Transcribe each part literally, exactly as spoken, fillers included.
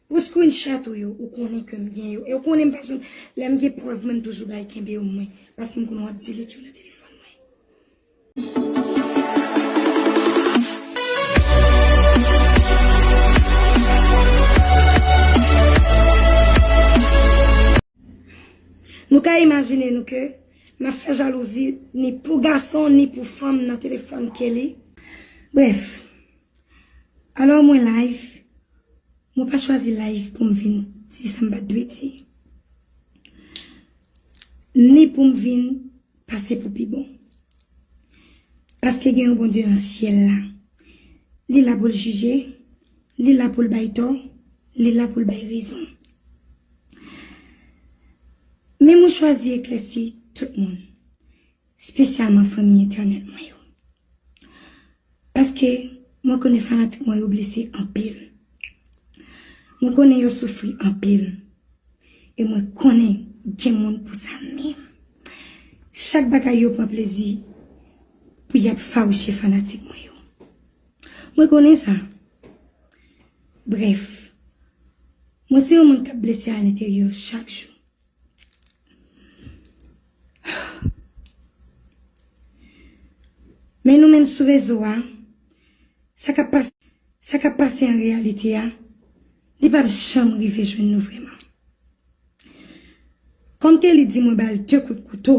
Pou screenshot ou yo, ou konnen ke m gen yo. E ou konnen m pa janm, lè m gen prèv mwen, m toujou bay kenbe yo mwen. Paske m konnen w ap delete yo nan telefòn mwen. Nou ka imajine nou ke m ap fè jalouzi ni pou gason ni pou fanm nan telefòn Kelly. Brèf, alò mwen live, mwen pa chwazi live pou m vin di sa m pa t dwe di, ni pou m vin pase pou pi bon. Paske gen yon Bondye nan syèl la. Li la pou l jije, li la pou l bay tò, li la pou l bay rezon. Men mwen chwazi eklèsi tout moun, espesyalman fanmi entènèt mwen yo. Paske mwen konnen fanatik mwen yo blese anpil. Mwen konnen yo soufri anpil. E mwen konnen gen moun pou sa menm. Chak bagay yo pran plezi pou y ap fawouche fanatik mwen yo. Mwen konnen sa. Brèf, mwen se yon moun k ap blese alenteryè chak jou. Men nou menm sou rezo a, sa k ap pase, sa k ap pase an reyalite a, li p ap janm rive jwenn nou vrèman. Kòm Kelly di mwen ba l de kout kouto,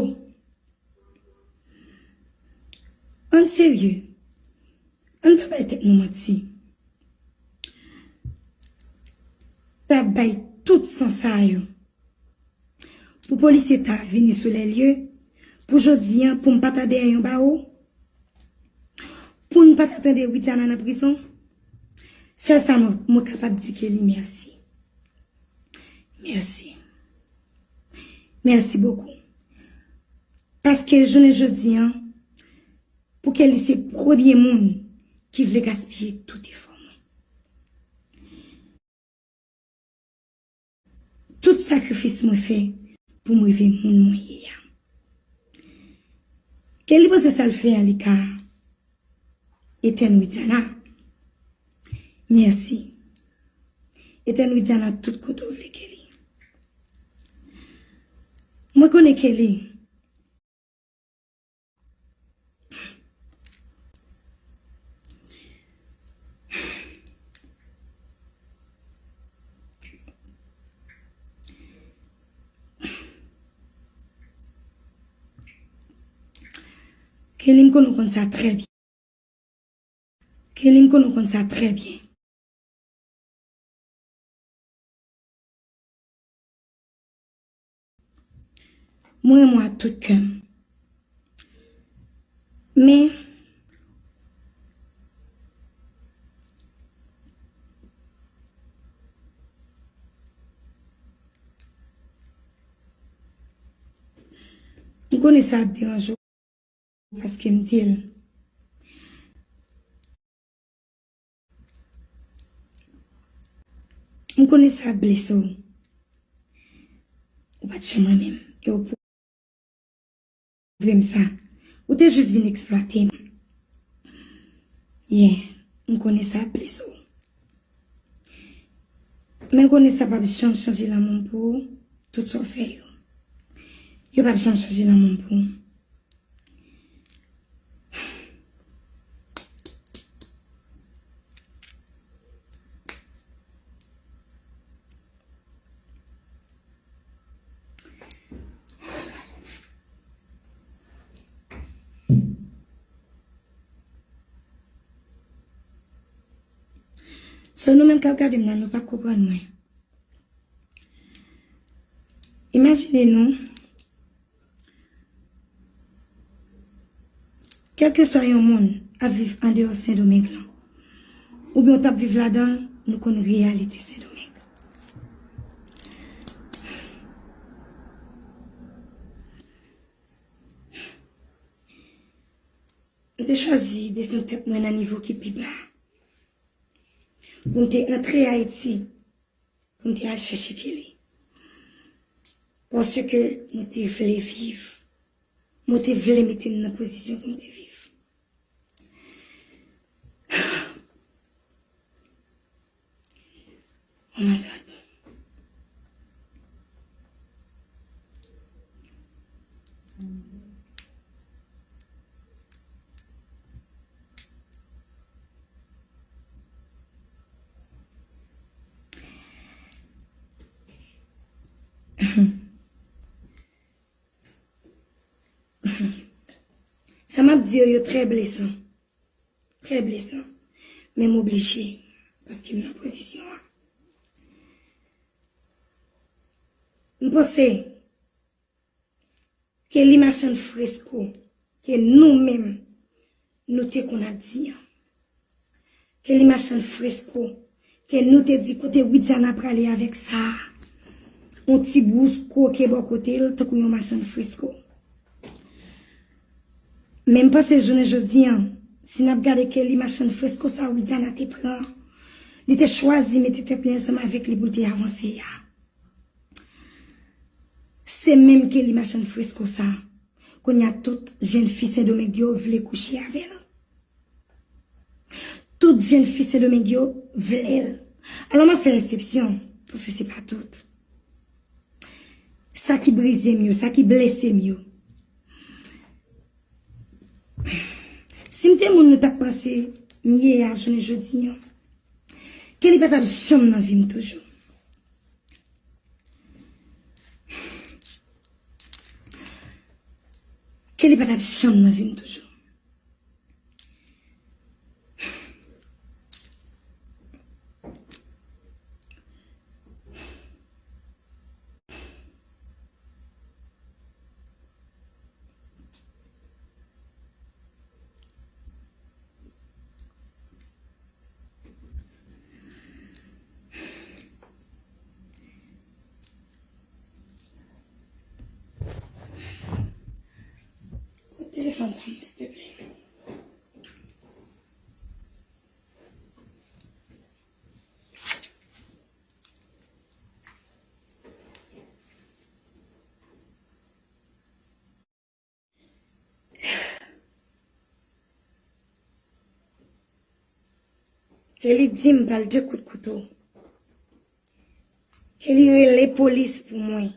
ann serye, ann pa bay tèt nou manti. T ap bay tout san sa yo pou polisye ta vini sou lè lye, pou jodi a, pou m pa ta dèyè yon bawo, pou n pa ta tande Widiana nan prizon. Sèl sa mwen, mwen kapab di Kelly mèsi. Mèsi. Mèsi bokou. Paske jounen jodi a, pou Kelly se premye moun ki vle gaspiye tout efò mwen. Tout sakrifis mwen fè pou m rive moun mwen ye a. Kelly panse sa l fè a li ka etèn Widiana. Mèsi. Etèn Widiana tout kote w vle Kelly. Mwen konnen Kelly. Kelly, m konnen w konn sa trè byen. Kelly, m konnen w konn sa trè byen. Mwen renmen w ak tout kè m. Men, m konnen sa ap deranje w. Paske m di l. M konnen sa ap blese w. Ou pa t janm renmen m. E w pwouve m sa. Ou te jis vin eksplwate m. Yeah, m konnen sa ap blese w. Men konnen sa p ap janm chanje lanmou m pou ou, tout sa w fè yo. Yo p ap janm chanje lanmou m pou ou. So, nou menm k ap gade m nan, nou p ap konprann mwen. Imajine nou, kèlkeswa yon moun ap viv andeyò Sendomeng lan, oubyen w t ap viv ladan l, nou konn reyalite Sendomeng. M te chwazi desann tèt mwen nan nivo ki pi ba. Pou m te antre Ayiti, pou m te al chèche Kelly. Paske mwen te vle viv. Mwen te vle mete m nan pozisyon pou m te viv. Oh my God. Sa m ap di yo, yo trè blesan. Trè blesan. Men m oblije. Paske m nan pozisyon an. M panse Kelly machann fresko ke nou menm nou te konn ap di an. Kelly machann fresko ke nou te di kote Widiana prale avèk sa a. On ti bous kwoke bò kote l tankou yon machann fresko. Men m panse jounen jodi an, si n ap gade Kelly machann fresko sa Widiana te pran, li te chwazi mete tèt li ansanm avèk li pou l te avanse a. Se menm Kelly machann fresko sa. Kounye a tout jèn fi Sendomeng yo vle kouche avè l. Tout jèn fi Sendomeng yo vle l. Alò m ap fè eksepsyon, paske se pa tout. Sa ki brize m yo, sa ki blese m yo. Si m te moun nou t ap panse m ye a jounen jodi an, Kelly pa t ap janm nan vi m toujou. Kelly pa t ap janm nan vi m toujou. Kot telefòn sa mwen, silteplè? Kelly di m ba l de kout kouto. Kelly rele polis pou mwen.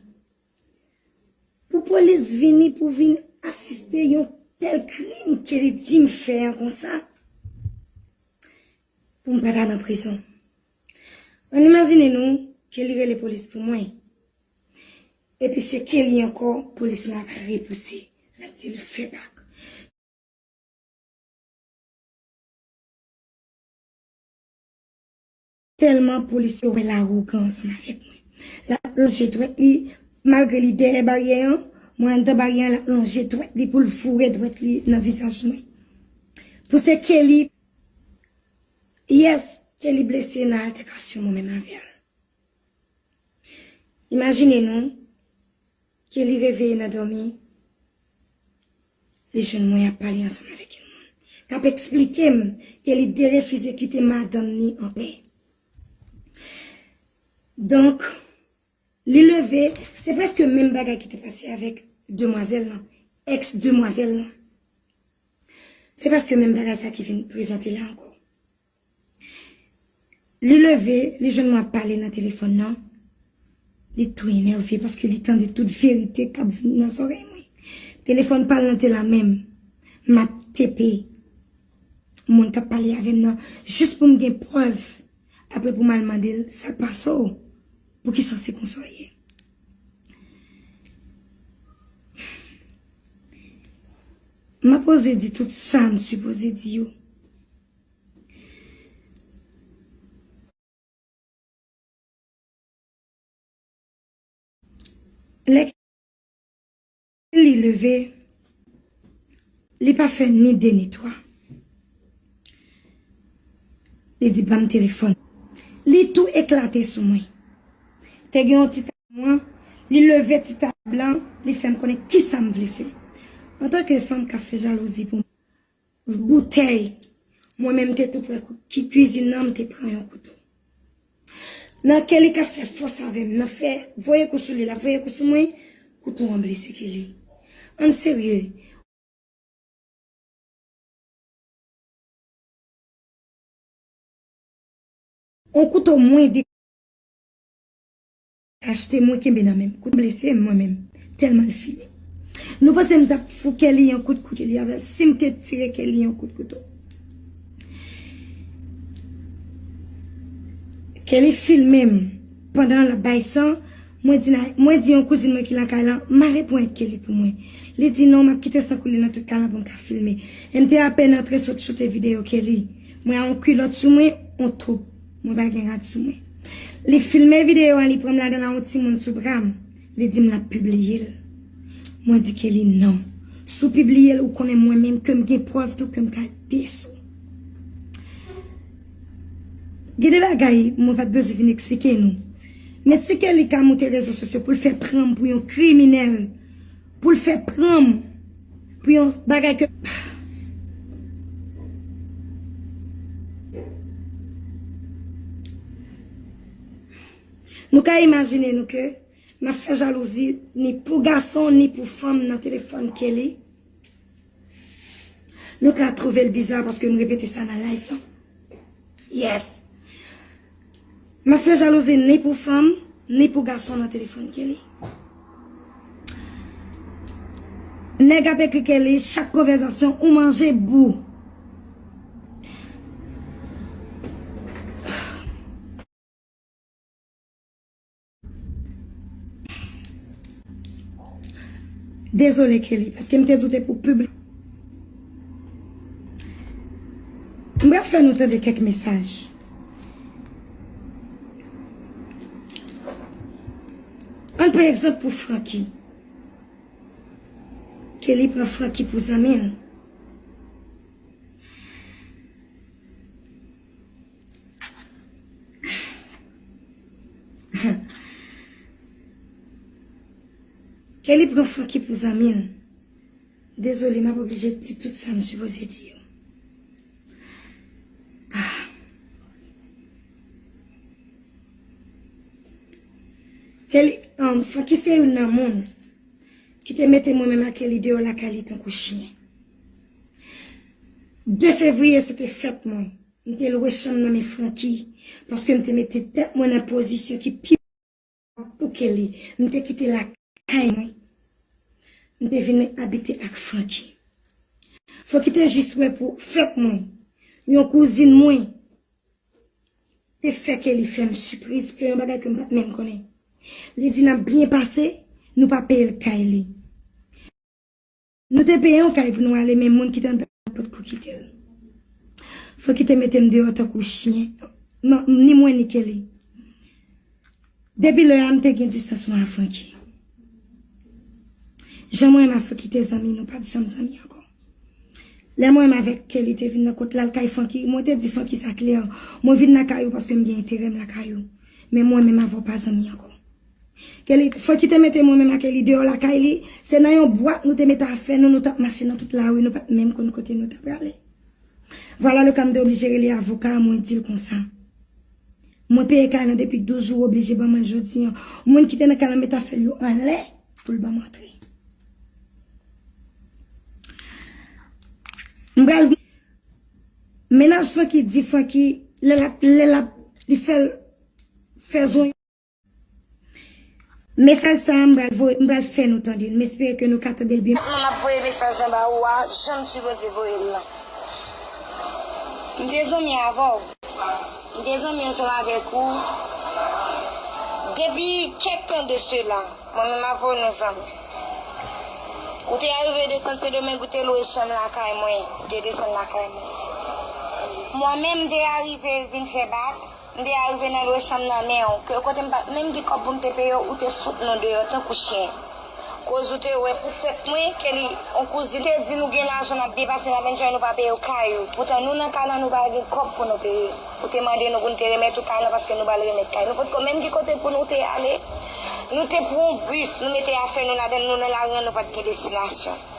Pou polis vini pou vin asiste yon tèl krim Kelly di m fè an konsa. Pou m pa ta nan prizon. Ann imajine nou, Kelly rele polis pou mwen. Epi se Kelly ankò, polis la ap repouse. L ap di l fè bak. Tèlman polis yo wè lawogan ansanm avèk mwen. L ap lonje dwèt li, malgre li dèyè baryè an, mwen anndan baryè an, l ap lonje dwèt li pou l foure dwèt li nan vizaj mwen. Pou se Kelly, yes, Kelly blese nan altèkasyon mwen menm avè l. Imajine nou, Kelly reveye nan dòmi, li jwenn mwen ap pale ansanm avèk yon moun k ap eksplike m ke li derefize kite madanm ni anpè. Donk, li leve, se prèske menm bagay ki te pase avèk demwazèl lan, èks demwazèl lan. Se prèske menm bagay sa ki vin prezante la ankò. Li leve, li jwenn mwen ap pale nan telefòn nan. Li tou enève paske li tande tout verite k ap vin nan zòrèy mwen. Telefòn pa l lan te la menm. M ap tepe moun k ap pale avè m nan jis pou m gen prèv. Apre pou m al mande l sa k pase w. Poukisa se konsa w ye? M ap oze di tout sa m sipoze di yo. Lè li leve, li pa fè ni de ni twa. Li di, "Ban m telefòn." Li tou eklate sou mwen. Te gen yon ti tab mwen, li leve ti tab lan, li fè m konnen kisa m vle fè. Antanke fanm k ap fè jalouzi pou mwen, boutèy. Mwen menm, m te tou prè kou-, ki-, kwizin nan, m te pran yon kouto. Nan Kelly k ap fè fòs avè m, nan fè voye kou sou li, l ap voye kou sou mwen, kouto an blese Kelly. Ann serye. On kouto mwen de achte, mwen kenbe nan men m. Kouto blese m, mwen menm. Tèlman l file. Nou panse m t ap fou Kelly yon kout kouto, Kelly avè l. Si m te tire Kelly yon kout kouto. Kelly filme m pandan l ap bay san. Mwen di, na- mwen di yon kouzin mwen ki lakay la, mare ponyèt Kelly pou mwen. Li di, non, m ap kite san koule nan tout kay la pou m ka filme. E m te apèn antre sot choute videyo Kelly. Mwen a yon kilòt sou mwen, yon twoup. Mwen pa gen rad sou mwen. Li filme videyo a, li pran m ladan la, yon timoun sou bra m. Li di m l ap pibliye l. Mwen di Kelly non. Si w pibliye l, ou konnen mwen menm ke m gen prèv tou ke m ka desou. Gen de bagay mwen pa t bezwen vin eksplike nou. Men si Kelly ka moute rezo sosyo pou l fè pran m pou yon kriminèl, pou l fè pran m pou yon bagay ke Nou ka imajine nou ke m ap fè jalouzi ni pou gason ni pou fanm nan telefòn Kelly. Nou ka twouve l biza paske m repete sa nan live la. Yes. M ap fè jalouzi ni pou fanm, ni pou gason nan telefòn Kelly. Nèg ap ekri Kelly, chak konvèsasyon ou manje bou. Dezole Kelly, paske m te di w te pou pibli. M pral fè nou tande kèk mesaj. Ann pran egzanp pou Francky. Kelly pran Francky pou zanmi l. Kelly pran Francky pou zanmi l. Dezole, m ap oblije di tout sa m sipoze di yo. Ah. Kelly, um, Francky se youn nan moun ki te mete mwen menm ak Kelly deyò lakay li tankou chen. De fevriye, se te fèt mwen. M te lwe chanm nan men Francky, paske m te mete tèt mwen nan pozisyon ki pi pou Kelly. M te kite lakay mwen. M te vin abite ak Francky. Francky te jis wè pou fèt mwen. Yon kouzin mwen te fè Kelly fè m sipriz, ke yon bagay ke m pa t menm konnen. Li di n ap byen pase, nou pa peye l kay li. Nou te peye yon kay pou nou ale, men moun ki te anndan potko kite l. Francky te mete m deyò tankou chen. Non, ni mwen ni Kelly. Depi lè a, m te gen distans mwen ak Francky. Jan mwen menm ak Francky te zanmi, nou pa t janm zanmi ankò. Lè mwen menm avèk Kelly te vin nan kot l al kay Francky, mwen te di Francky sa klè, mwen vin lakay ou paske m gen enterè m lakay ou. Men mwen menm avè w pa zanmi ankò. Kelly, Francky te mete mwen menm ak Kelly deyò lakay li, se nan yon bwat nou te mete afè nou, nou t ap mache nan tout lari, nou pa t menm konn kote nou t ap prale. Vwala le ka, m te oblije rele avoka a, mwen di l konsa. Mwen peye kay lan depi douz jou, ou oblije ban mwen l jodi an. Moun ki te nan kay lan mete afè l yo anlè pou l ban m antre. M pral, mennaj Francky di Francky, lè l ap, lè l ap, li fè l, fè zon. Mesaj sa a, m pral voye, m pral fè nou tande l. M espere ke nou ka tande l byen. M ap voye mesaj la ba ou a, jan m sipoze voye l lan. M te zanmi avè w. M te zanmi ansanm avèk ou. Depi kèk tan de sela, mwen menm avè w nou zanmi. Ou te arive desann Sendomeng, ou te lwe chanm lakay mwen. Ou te desann lakay mwen. Mwen menm, m te arive vin fè bak. M te arive nan lwe chanm nan men w, ke kote m pa t menm gen kòb pou m te peye w, ou te fout nou deyò tankou chen. Koz ou te wè pou fèt mwen, Kelly, yon kouzin te di nou gen lajan, n ap byen pase, n ap enjoy, nou pa peye w kay ou. Poutan nou nan kay lan, nou pa gen kòb pou nou peye. Ou te mande nou pou n te remèt ou kay lan paske nou pral remèt kay. Nou potko menm gen kote pou nou te ale. Nou te pran yon bis, nou mete afè nou ladan l, nou nan lari an, nou pa t gen destinasyon.